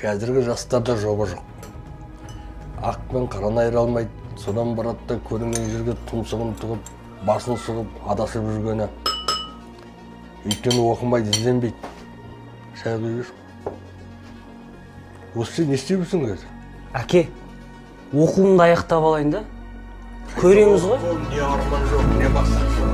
Қазіргі жастарда жоба жоқ. Ақ пен қараны айыра алмайды. Содан барады да көрінген жерге тұмсығын тығып, басын сұғып, адасып жүргені. Өйткені оқымайды, ізденбейді. Шай құйып жүр. Осы сен не істеп жүрсің қазір? Әке, оқуымды аяқтап алайын да. Көреміз ғой. Не арман жоқ, не мақсат жоқ.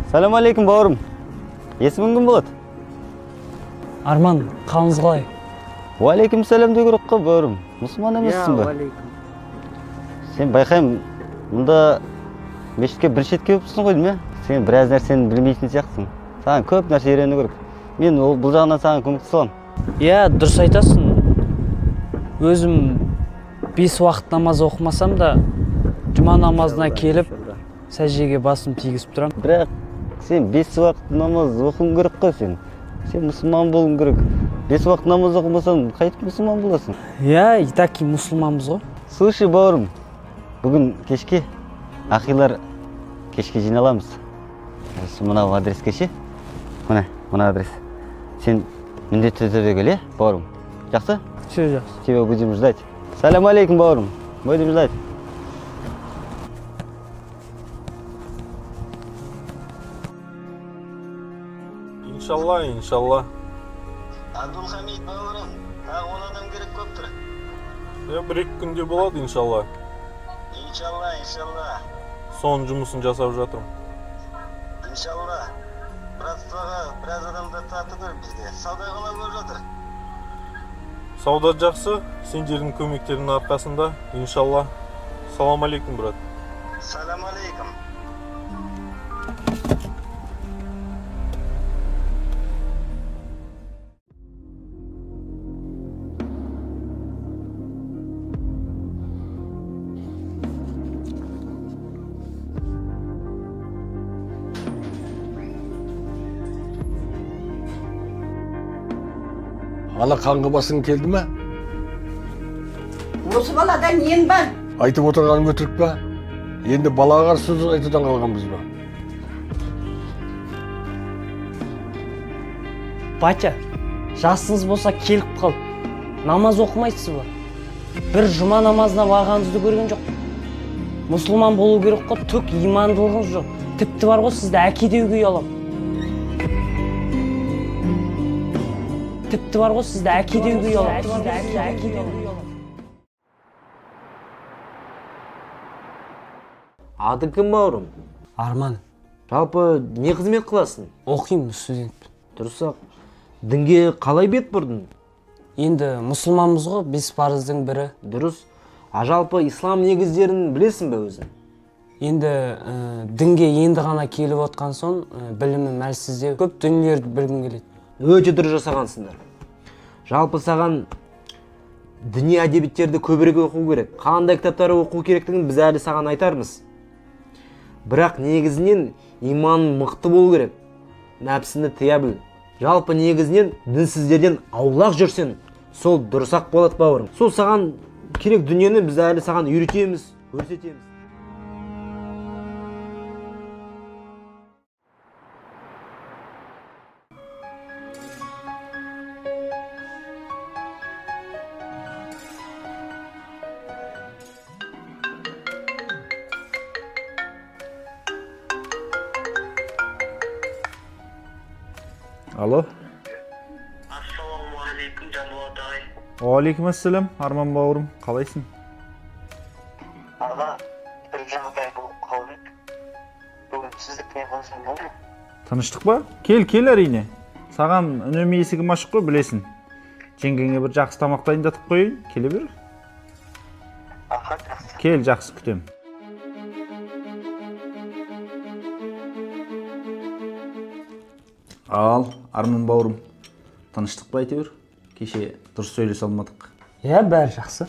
Салам алейкум, бауырым. Есімің кім болады? Арман, қалыңыз қалай? Уалейкум салам деу керек қой, бауырым. Мұсылман емессің бе? Сен байқаймын, мұнда мешітке бірінші рет келіпсің ғой деймін, ә? Сен біраз нәрсені білмейтін сияқтысың. Саған көп нәрсе үйрену керек. Мен ол бұл жағынан саған көмектесе аламын. Иә, дұрыс айтасың. Өзім 5 уақыт намаз оқымасам да, жұма намазына келіп, сәждеге басым тигізіп тұрамын. Бірақ сен 5 уақыт намаз оқуың керек қой сен. Сен мұсылман болуың керек. 5 уақыт намаз оқымасаң, қайтып мұсылман боласың? Иә, и так и мұсылманбыз ғой. Слушай, бауырым, бүгін кешке ақилар кешке жиналамыз. Мынау адреске ше? Мына, мына адрес. Сен міндетті түрде кел, иә, бауырым? Жақсы? Все жақсы. Тебя будем ждать. Салам алейкум, бауырым. Будем ждать. Иншалла, иншалла. Абдулхамид, бауырым, тағы 10 адам керек көп тұр. Иә, 1-2 күнде болады, иншалла. Иншалла, иншалла. Соның жұмысын жасап жатырмын. Иншалла. Братствоға біраз адамдар тарту керек бізде. Сауда қалай болып жатыр? Сауда жақсы, сендердің көмектерінің арқасында, иншалла. Салам алейкум, брат. Салам алейкум. Ана қаңғыбасың келді ме? Осы балада нең бар? Айтып отырғаным өтірік пе? Енді балаға қарсы сөз айтудан қалғанбыз ба? Батя, жасыңыз болса келіп қалды. Намаз оқымайсыз ба? Бір жұма намазына барғаныңызды көрген жоқ. Мұсылман болу керек қой, түк имандылығыңыз жоқ. Тіпті бар ғой, сізді әке деуге ұяламын. Тіпті бар ғой, сізді әке деуге ұяламын. Атың кім, бауырым? Арман. Жалпы не қызмет қыласың? Оқимын, студентпін. Дұрыс-ақ. Дінге қалай бет бұрдың? Енді мұсылманбыз ғой, 5 парыздың бірі. Дұрыс. А жалпы ислам негіздерін білесің бе өзің? Енді дінге енді ғана келіп отқан соң, білімім әлсіздеу. Көп дүниелерді білгім келеді. Өте дұрыс жасағансыңдар. Жалпы саған діни әдебиеттерді көбірек оқу керек. Қандай кітаптары оқу керектігін біз әлі саған айтармыз. Бірақ негізінен иман мықты болу керек. Нәпсіні тыя біл. Жалпы негізінен дінсіздерден аулақ жүрсең, сол дұрыс-ақ болады, бауырым. Сол саған керек дүниені біз әлі саған үйретеміз, көрсетеміз. Алло. Ассалаумағалейкум, Жанболат ағай. Уағалейкум ассалам, Арман бауырым, қалайсың? Аға, бір жағдай болып қалды. Бүгін сіздікіне қонсам болды ма? Тыныштық па? Кел, кел әрине. Саған үнемі есігім ашық қой, білесің. Жеңгеңе бір жақсы тамақ дайындатып қояйын, келе бер. Кел, жақсы, күтем. Ал, Арман бауырым, тыныштық па әйтеуір? Кеше дұрыс сөйлесе алмадық. Иә, бәрі жақсы.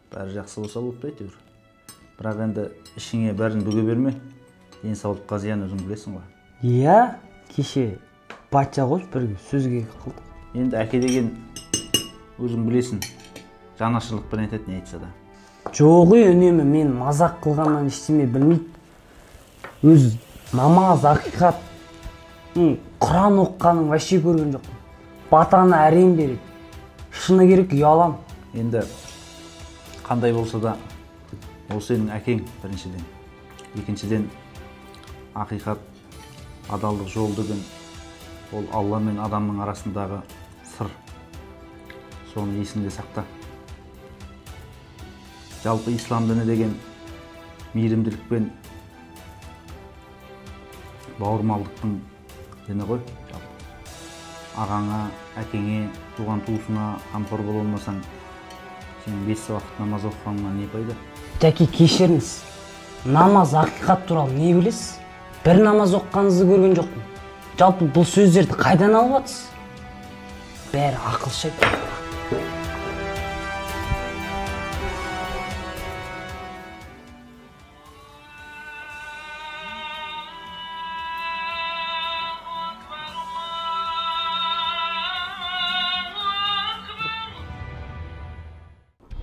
Бәрі жақсы болса болды әйтеуір. Бірақ енді ішіңе бәрін бүге берме. Денсаулыққа зиян, өзің білесің ғой. Иә, кеше батя қосып бірге сөзге қалдық. Енді әке деген өзің білесің, жанашырлықпен айтады не айтса да. Жоқ, үнемі мен мазақ қылғаннан ештеме білмейді. Өз намаз, ақиқат, Құран оқығанын вообще көрген жоқпын. Батаны әрең береді. Шыны керек, ұялам. Енді қандай болса да ол сенің әкең біріншіден. Екіншіден, ақиқат, адалдық жол деген ол Алла мен адамның арасындағы сыр. Соны есіңде сақта. Жалпы ислам діні деген мейірімділік пен бауырмалдықтың діні ғой. Ағаңа, әкеңе, туған туысыңа қамқор бола алмасаң, сен 5 уақыт намаз оқығаныңнан не пайда? Жәке, кешіріңіз. Намаз, ақиқат туралы не білесіз? Бір намаз оқығаныңызды көрген жоқпын. Жалпы бұл сөздерді қайдан алып жатсыз? Бәрі ақылшы.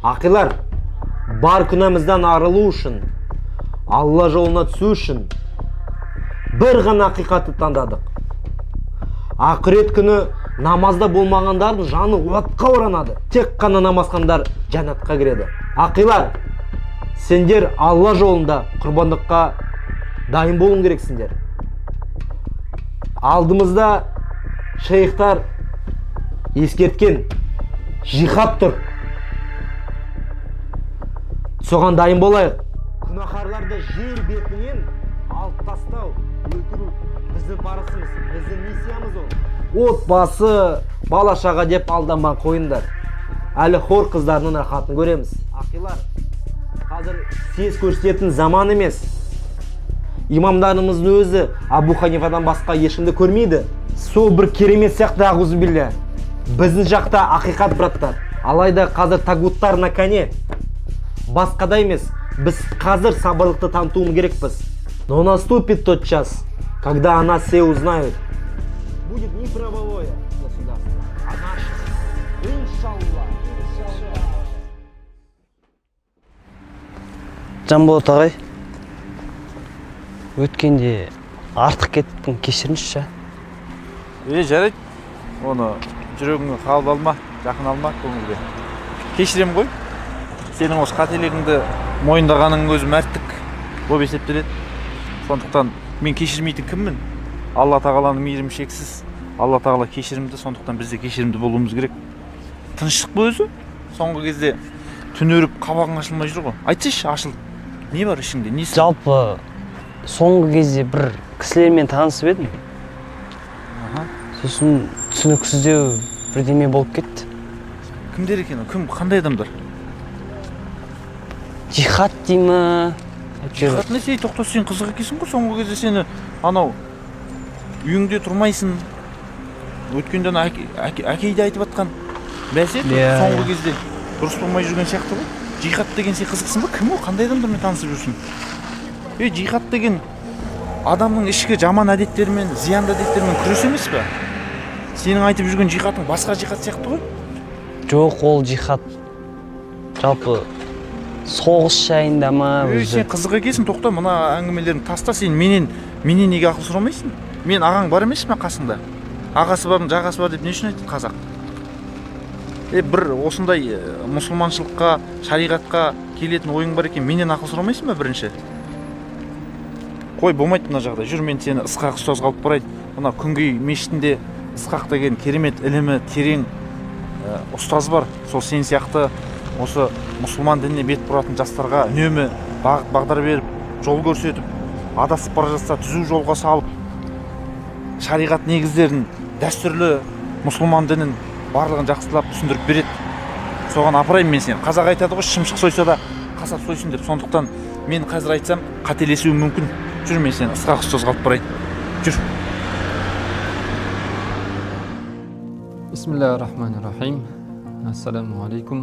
Ақилар, бар күнәмізден арылу үшін, Алла жолына түсу үшін бір ғана ақиқатты таңдадық. Ақырет күні намазда болмағандардың жаны отқа оранады. Тек қана намазхандар жәннатқа кіреді. Ақилар, сендер Алла жолында құрбандыққа дайын болуың керексіңдер. Алдымызда шейхтар ескерткен жихад тұр. Соған дайын болайық. Күнәһарларды жер бетінен алып тастау, өлтіру біздің парызымыз, біздің миссиямыз ол. Отбасы, бала шаға деп алданбай қойыңдар. Әлі хор қыздарының рахатын көреміз. Ақилар, қазір сес көрсететін заман емес. Имамдарымыздың өзі Абу Ханифадан басқа ешкімді көрмейді. Сол бір керемет сияқты, ағузубилля. Біздің жақта ақиқат, браттар. Алайда қазір тагуттар на коне. Басқада емес, біз қазір сабырлықты танытуымыз керекпіз. Но наступит тот час, когда о нас все узнают. Будет не правовое государство, а наше. Иншалла. Жанболат ағай, өткенде артық кеттім, кешіріңізші. Жарайды, оны жүрегіңе қалып алма, жақын алма көңілге. Кешірем ғой. Сенің осы қателігіңді мойындағаныңның өзі мәрттік болып есептеледі. Сондықтан мен кешірмейтін кіммін? Алла тағаланың мейірімі шексіз. Алла тағала кешірімді, сондықтан біз де кешірімді болуымыз керек. Тыныштық па өзі? Соңғы кезде түнеріп қабағың ашылмай жүр ғой. Айтсайшы, ашыл. Не бар ішіңде? Несі? Жалпы соңғы кезде бір кісілермен танысып едім. Сосын түсініксіздеу бірдеме болып кетті. Кімдер екен? Кім, қандай адамдар? Жихад дей ме? Жихад не сей, тоқта, сен қызық екенсің ғой. Соңғы кезде сені анау үйіңде тұрмайсың. Өткенде ана әкей де айтып атқан. Бәсе, соңғы кезде дұрыс болмай жүрген сияқты ғой. Жихад деген сен қызықсың ба? Кім ол? Қандай адамдармен танысып жүрсің? Жихад деген адамның ішкі жаман әдеттерімен, зиянды әдеттерімен күрес емес пе? Сенің айтып жүрген жихадың басқа жихад сияқты ғой? Жоқ, ол жихад жалпы соғыс жайында ма? Сен қызық екенсің, тоқта, мына әңгімелеріңді таста. Сен менен неге ақыл сұрамайсың? Мен ағаң бар емес пе қасыңда? Ағасы бардың жағасы бар деп не үшін айтты қазақ? Бір осындай мұсылманшылыққа, шариғатқа келетін ойың бар екен, менен ақыл сұрамайсың ба бірінші? Қой, болмайды мына жағдай. Жүр, мен сені Ысқақ ұстазға алып барайын. Мына Күнгей мешітінде Ысқақ деген керемет ілімі терең ұстаз бар. Сол сен сияқты осы мұсылман дініне бет бұратын жастарға үнемі бағыт бағдар беріп, жол көрсетіп, адасып бара жатса түзу жолға салып, шариғат негіздерін, дәстүрлі мұсылман дінін барлығын жақсылап түсіндіріп береді. Соған апарайын мен сені. Қазақ айтады ғой, шымшық сойса да қасап сойсын деп. Сондықтан мен қазір айтсам қателесуім мүмкін. Жүр, мен сені Ысқақ ұстазға алып барайын. Жүр. Бисмиллахи-рахмани-рахим. Ассаламу алейкум.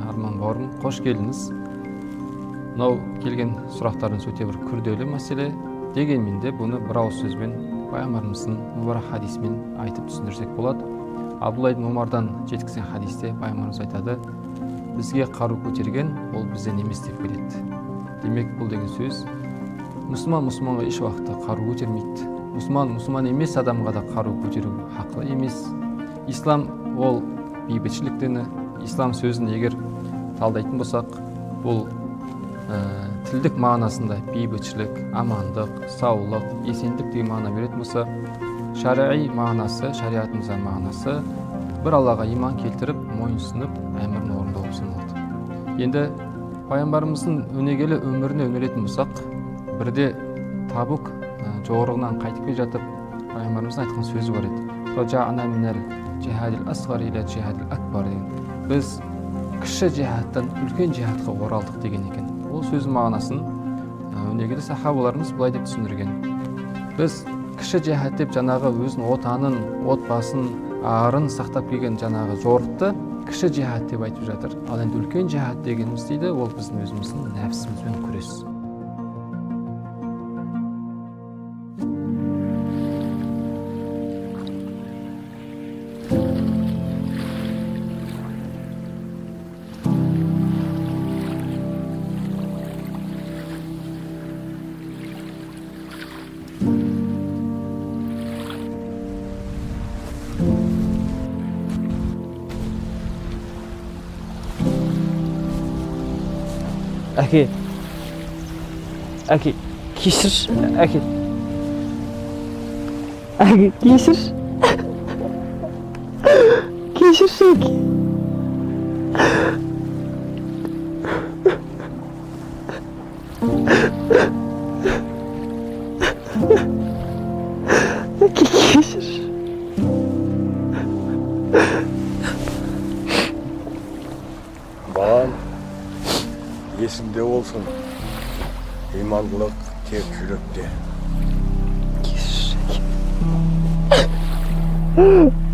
Арман бауырым, қош келдіңіз. Мынау келген сұрақтарыңыз өте бір күрделі мәселе. Дегенмен де бұны бір ауыз сөзбен, пайғамбарымыздың мүбарак хадисімен айтып түсіндірсек болады. Абдулла ибн Омардан жеткізген хадисте пайғамбарымыз айтады: бізге қару көтерген ол бізден емес деп келеді. Демек, бұл деген сөз, мұсылман мұсылманға еш уақытта қару көтермейді. Мұсылман мұсылман емес адамға да қару көтеру хақылы емес. Ислам ол бейбітшілік діні. Ислам сөзін егер талдайтын болсақ, бұл тілдік мағынасында бейбітшілік, амандық, саулық, есендік деген мағына беретін болса, шариғи мағынасы, шариғатымызда мағынасы бір Аллаға иман келтіріп, мойынсұнып, әмірін орындау болып саналады. Енді пайғамбарымыздың өнегелі өміріне үңілетін болсақ, бірде Табук жорығынан қайтып келе жатып, пайғамбарымыздың айтқан сөзі бар еді. Раджа'на минал жихадил асғар иля жихадил акбар деген. Біз кіші жихадтан үлкен жихадқа оралдық деген екен. Ол сөздің мағынасын өнегелі сахабаларымыз былай деп түсіндірген. Біз кіші жихад деп жаңағы өзінің отанын, отбасын, арын сақтап келген жаңағы жорықты кіші жихад деп айтып жатыр. Ал енді үлкен жихад дегеніміз дейді, ол біздің өзіміздің нәпсімізбен күрес. Әке, әке, кешірші, әке. Әке, кешірші. Кешірші, әке. Әке, кешірші. Балам, есіңде болсын, имандылық тек жүректе. Кешірші, әке.